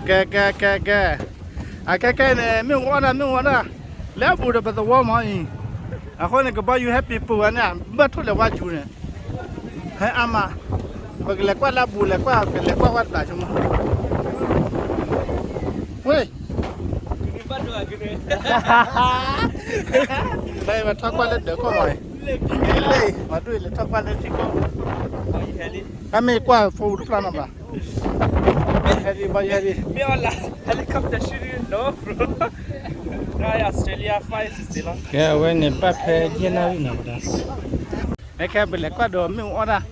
ကဲ ကဲ ကဲ ကဲ, အကဲကဲန့ၣ် မ့ၣ်အူအီၣ်တၢ် မ့ၣ်အူအီၣ်တၢ်, လဲၤအဘူးဒီးပသဝီမးအံၤ, အဃိန့ၣ် ကဘီယူၤဟဲပံၤပူၤဝဲန့ၣ် ဘၣ်ထိၣ်လဲၤဝါယူၤန့ၣ်, ဟဲအါမး, ပကလဲၤကွၢ်လၢအဘူး လဲၤကွၢ် ကလဲၤကွၢ်ဝဲတဘျီဆိမး, ဝ့ၢ် ဘၣ်ထီၣ်ကွၢ်လၢဒၢးကီၢ်မး, လ့ၢ် မၤဒိၣ်လဲၤထီၣ်ကွၢ်လၢထံကီၢ်, တၢ်မ့ၢ်ကွၢ်ဖိတဖျါနီၤဘၣ်, ဟဲဒံး ဘီယူၤဟဲဒံး, မ့ၢ်အီၣ်လၢ helicopter ရှုံးဒံးနီၤ, ကဲအဝဲန့ၣ်ဘၣ်ဖဲယဲၢ်နၣ်ရံၣ်နီၤ, မ့ၢ်ခဲပလဲၤကွၢ်ဒီးမ့ၣ်အူအီၣ်တၢ်,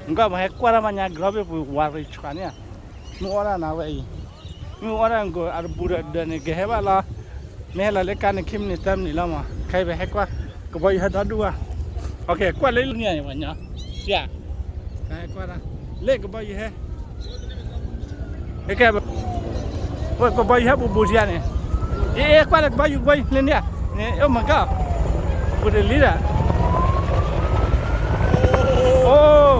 နကွၢ်ပှၤဟဲကွၢ်တၢ်မးညါ ကရီဘ့ၣ်ပူၤဝါရံၤဆှးန့ၣ်, မ့ၣ်အူအီၣ်တၢ်နၤဝဲအံၤ, မ့ၣ်အူအီၣ်တၢ်နကိးအတဘူးဒီးဒၢးန့ၣ် ကဟဲဘၣ်လီၤ, မ့ၢ်ဟဲလီၤလၢကါန့ၣ် ခံမံးနံး သၢမံးနံးလီၤမး, ခဲအံၤပဟဲကွၢ်, ကဘီယူၤဟဲဒီဒူၣ်ဘၣ်, ကကွၢ်လၢလၢန့ၣ်ပှၤညီ, ကကွၢ်တၢ်, လ့ၢ်ကဘီယူၤဟဲ ကဲ ကဘီယူၤဟဲဘူးဘူးထံဧါန့ၣ်, အ့ အ့ ကွၢ်လၢကဘီယူၤ ကဘီယူၤလၢန့ၣ်, န့ၣ် oh my god, ဘူးတလံဒီး, oh,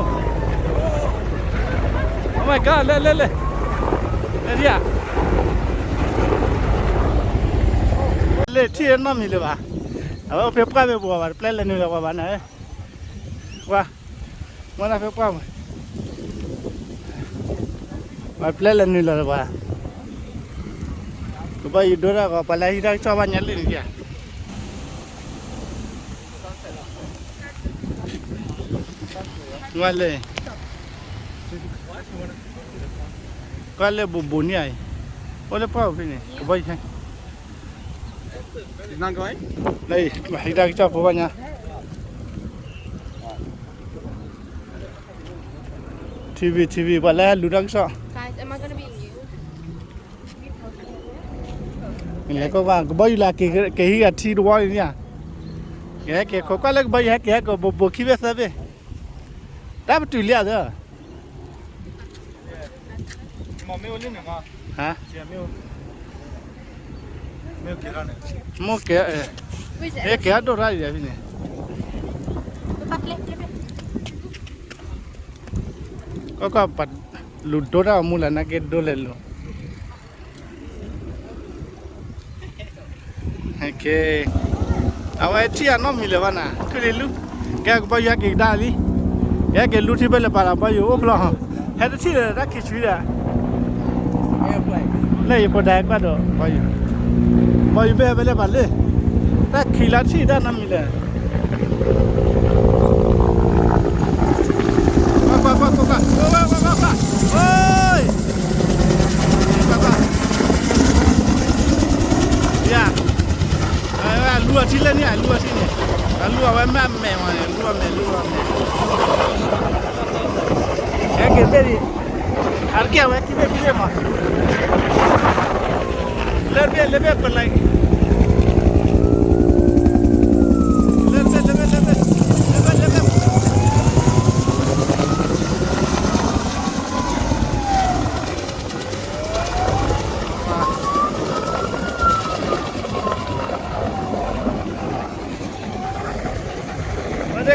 oh my god, လၢ လၢ လၢ လၢဒံးဧါ, လၢထံၣ်နီတမံၤလၢၤဘၣ်, အဝဲအိၣ်ဖဲပှၢ်မ့ၢ်ပှၤဘၣ် တပျဲလဲၤနုာ်လီၤပှၤဘၣ်န့ၣ်, ပှၤ မ့ၢ်ဒၣ်ဖဲပှၢ်မး, ပှၤပျဲလဲၤနုာ်လီၤလၢၤဘၣ်, ကဘီယူၤဒိတၢ်ဂီၤ ပှၤလၢဟံးတၢ်ကစီၣ်ဘၣ်ညါလံန့ၣ်ဧါ, ကွၢ်လၢ ကွၢ်လၢဘူးဘူးန့ၣ်ဧါအံၤ, အိၣ်လၢပှၢ်အိၣ်ဖဲန့ၣ် ကဘီယူၤဟဲ လၢအံၤ ဟံးတၢ်ကစီၣ်ဖိဘၣ်ညါ, TV TV ပှၤလၢလူၤတၢ်ကစီၣ်, လဲၤကွၢ်ကွၢ် ကဘီယူၤလၢက့ၤဟံးဂၤထံတဝီန့ၣ်ဧါ, ကဟဲက့ၤခိးကွၢ်လၢကဘီယူၤဟဲက့ၤဟဲက့ၤဘူးဘူးခံဘ့ၣ်သၢဘ့ၣ်, တၢ်ပတုာ်လံဧါသၢ ဟါ, မိၢ်ကဲ, မ့ၢ်ကဲအဒိၣ်တၢ်အံၤဖဲန့ၣ်, ကွၢ်ကွၢ်, ပလူၤဒိတၢ်အမူလၢ်နာ်က့ဒိလဲၤလူၤ, အဝဲထံၣ်အနီတမံၤလၢၤဘၣ်နၤ ထွံၣ်လံလူ, ကဲကဘီယူၤဟဲက့ၤကဒါလံ, ကဲက့ၤလူထံဖဲလဲၣ်ပာ်လီၤ ဘီယူၤအိၣ်ဖျီ, ဟဲတထံၣ်လၢၤတၢ်ခံးဆံဒီး လၢယဖိဒါဟဲကွၢ်ဒီး ဘီယူၤ, ဘီယူၤဘ့ၣ်ဟဲဖဲလဲၣ်ပာ်လၢ, တၢ်ခံးလၢထံၣ်တၢ်နီတမံၤလဲၣ်, ကွၢ်ကွၢ်ကွၢ်ကွၢ်ကွၢ်, ကွၢ်ကွၢ်ကွၢ်ကွၢ်, အိၣ်, ကွၢ်ကွၢ်, ယၤ, လူၤအထံလၢန့ၣ် လူၤအထံန့ၣ်, လူၤအဝဲမ့ၢ်အမဲာ်မးန့ၣ် လူၤအမဲာ် လူၤအမဲာ်, ဟဲက့ၤဘ့ၣ်ဒံး, အတက့ၢ်အဝဲခံဘ့ၣ်ခံဘ့ၣ်မး, လၢဘ့ၣ်လၢဘ့ၣ်ပလဲၤ, လၢဘ့ၣ်လၢဘ့ၣ်လၢဘ့ၣ်, လၢဘ့ၣ်လၢဘ့ၣ် မ့ၢ်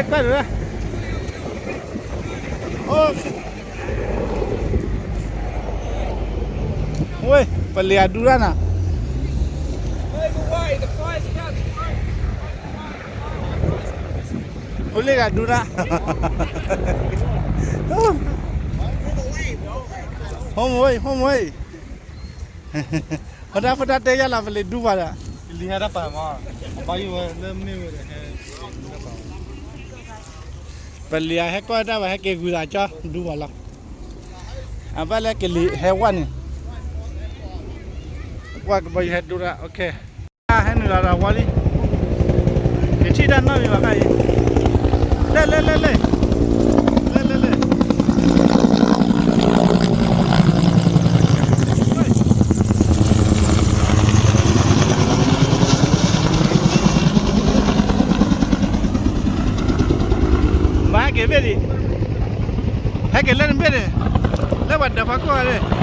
ကွၢ်တၢ်, ဝ့ၢ် ပလံၤအဒူတၢ်နၤ, အိၣ်လၢဂၤဒူတၢ်, home away, home away, ဖိဒၣ်ဖိဒၣ်တဲယၤလီၤ ပလံၤဒူပှၤဒီး, ပလံၤဟဲတၢ်ပာ်မး, အဘၣ်ယိၣ်ဝဲလၢမ့ၢ်ဝဲဒီးဟဲ, ပလံၤအဟဲကွၢ်တၢ်ဘၣ် ဟဲက့ၤဂုၤသးကၠီဒူပှၤလီၤ, အဘၣ်လၢကလံၤဟဲဝဲန့ၣ်, ကွၢ်ကဘီယူၤဟဲဒူတၢ် okay, ဟဲနုာ်လီၤဒီးဝီလံ, ယထံၣ်တၢ်နီတမံၤဘၣ်ခါအံၤ, လဲၣ်လဲၣ်လဲၣ်လဲၣ်, လဲၣ်လဲၣ်လဲၣ် မၤဟဲက့ၤဘ့ၣ်ဒံး, ဟဲက့ၤလၢနဘ့ၣ်န့ၣ်, လၢပှၤဒၢးဖီခိၣ်ဂၤန့ၣ် မၤဟဲက့ၤဘ့ၣ်ဒံး,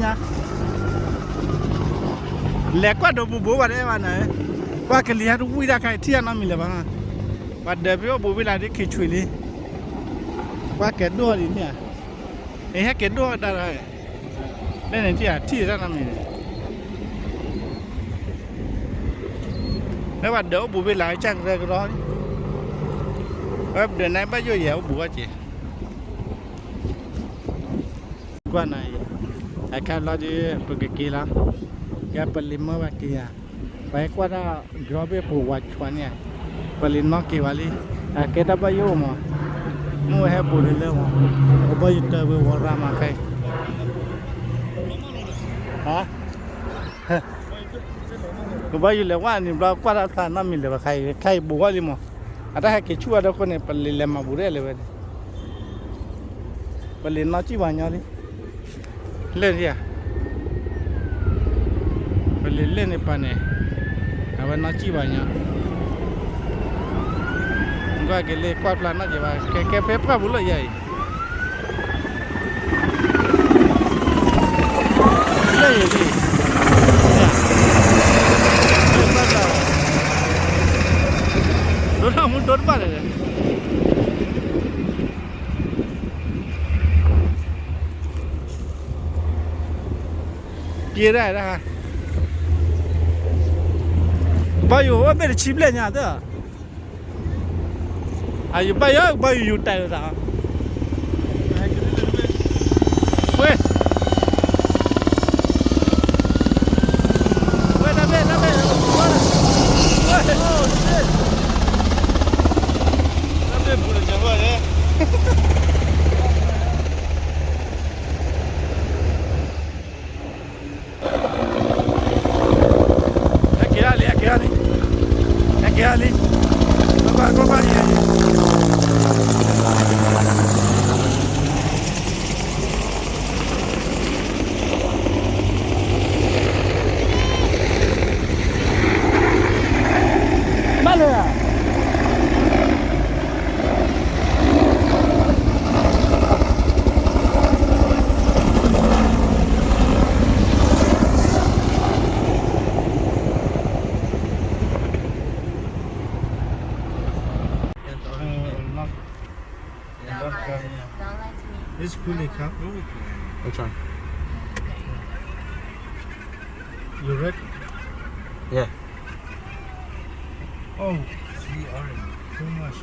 ညါ လဲၤကွၢ်ဒိးဘူးဘူးဘၣ်တအဲၣ်ဘၣ်နၤ, ကွၢ်ကလံၤဟဲတဝံၣ်တၢ်ခါအံၤ ထံၣ်အနီတမံၤလၢၤဘၣ်, ပှၤဒၢးဖဲအိၣ်ဘူးဝံၤလၢဒ်ခံဆွံးလံ, ကွၢ်ကဲၤဒိၣ်ဒ်န့ၣ်ဧါ, အဟဲကဲၤဒိၣ်တၢ်ဒီး, လၢန့ၣ်ထံၣ်ဧါ ထံၣ်တၢ်နီတမံၤန့ၣ်, လၢပှၤဒၢးအိၣ်ဘူးဝံၤလၢကစၢ်ကရၢကရိလံ, ဝဲပဒၢးနၤဘၣ်ယိၣ်ယဲၢ်အိၣ်ဘူးဝဲက့ၤ ကွၢ်နၤအံၤ, အခါလီၤဒ် ပကက့ၤလီၤ, ကဲပလံၤမၢဘၣ်က့ၤယၤ, ပဟဲကွၢ်တၢ် drone ဘ့ၣ်ပူၤဝါဆွါန့ၣ်, ပလံၤနီၣ်က့ၤဝဲလံ, အကဲတၢ်ဘၣ်ယိၣ်မး, မ့ၢ်ဝဲဟဲဘူးလၢလၢမး, ကဘၣ်ယတၢ်ဝဲဝီၤရၣ်မးခဲအံၤ, ဟါ ကဘၣ်ယိၣ်လဲၤဝဲန့ၣ်ဘျီ ကွၢ်တၢ်ဖျါနီတမံၤလၢၤဘၣ်ခါအံၤ, ခါအံၤဘူးဝဲလံမး, အတၢ်ဟဲက့ၤဆူၣ်ဝဲဒီခိၣ်န့ၣ် ပလံၤလဲၤမၤဘူးဒ်လဲၣ်ဝဲန့ၣ်, ပလံၤနီၣ်ကံၣ်ပှၤညီလံ, လၢန့ၣ်ဧါ, ပလံၤလၢန့ၣ်ပၤန့ၣ်, အဝဲနီၣ်ကံၣ်ပှၤညီ, ကွၢ်က့ၤလၢကွၢ်ဖျါနီၣ်က့ၤဘၣ်, ကဲကဲဖဲပှၢ်ပူၤလၢယၤအံၤ လၢယၤလံ, ဒိၣ်ထီၣ်မူဒိၣ်တဘၣ်လဲၣ်, ပျဲဒၣ်ဒၣ်, ဘၣ်ယိၣ်အိၣ်ဘ့ၣ်တဆံဘျဲၣ်ညါသၢ အယဘၣ်ယီၤ ဘၣ်ယိၣ်ယူၤတၢ်ယိၤသး, ဝဲ, ဝဲတၢ်ဘ့ၣ်တၢ်ဘ့ၣ်, တၢ်ဘ့ၣ်ဘူးလၢညါဘၣ်လဲၣ်. ဟဲက့ၤလံ ဟဲက့ၤလံ, ဟဲက့ၤလံ, ကွၢ်ကွၢ်ကွၢ်ကွၢ်လံ, ဘၣ်လၢ It's fully cup. Which one? You ready? Yeah. Oh, see orange. Too much.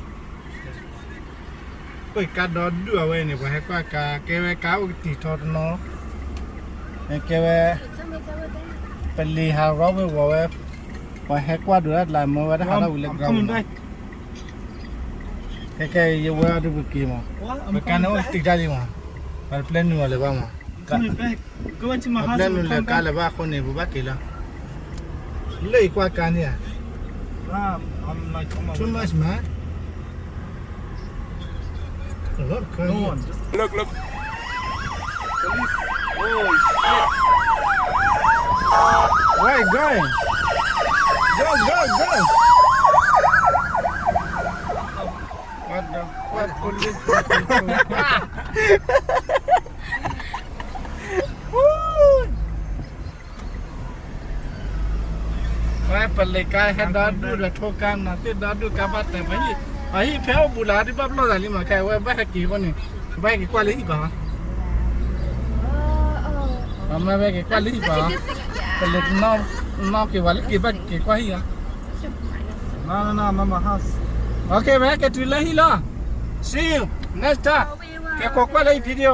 ပကါဒီဒူၣ်အဝဲန့ၣ် ပှၤဟဲကွၢ်ကါ ကဲဝဲကါအိၣ်ကတံာ်ထီတနီၤ, ကဲဝဲ ပလံၤဟးရီဝ့ၤဝီၤဝဲ, ပှၤဟဲကွၢ်ဒိးတၢ်တလးမၢဝဲတၢ်ဟးထီၣ်ဝံၤလၢ ground မး, ခဲကဲယဝဲအီၤဒုးပက့ၤမး, ပကါန့ၣ်အိၣ်ကတံာ်တၢ်လံမး, ပှၤတပျဲနုာ်အီၤလၢၤဘၣ်မး, ပျဲနုာ်လၢကါလၢၤဘၣ်အဃိန့ၣ် ပဘၣ်က့ၤလီၤ, လၢယကွၢ်ကါန့ၣ်ဧါ. Too much, man. A lot of cars here. Look, look. Police. Oh, shit. Where you going? Go, go, go. What the fuck, police? Woo! ဝဲပလ့ၤကါဟဲဒီဒူၣ်ဒီးထိကါနၤသ့ၣ်ဒီဒူၣ်ကါဘၣ်တၢ်ပှၤဟံၣ်, ပှၤဟံၣ်ဖဲအိၣ်ဘူးလၢဒုးဘၣ်ပလီၢ်သးလံမး ခဲအံၤဝဲဘၣ်ဟဲက့ၤအဃိန့ၣ်, ဘၣ်ဟဲက့ၤကွၢ်လၢဟံၣ်ဘၣ်, ပမ့ၢ်ဘၣ်ဟဲက့ၤကွၢ်လၢဟံၣ်ဘၣ်, ပလ့ၤနီၣ်က့ၤဝဲလၢက့ၤဘၣ်က့ၤကွၢ်ဟံၣ်ဧါ, နနန my house, okay ဝဲဟဲက့ၤတုၤလၢဟံၣ်လီၤ, see you next time, က့ၤကွၢ်ကွၢ်လၢဟံၣ် video.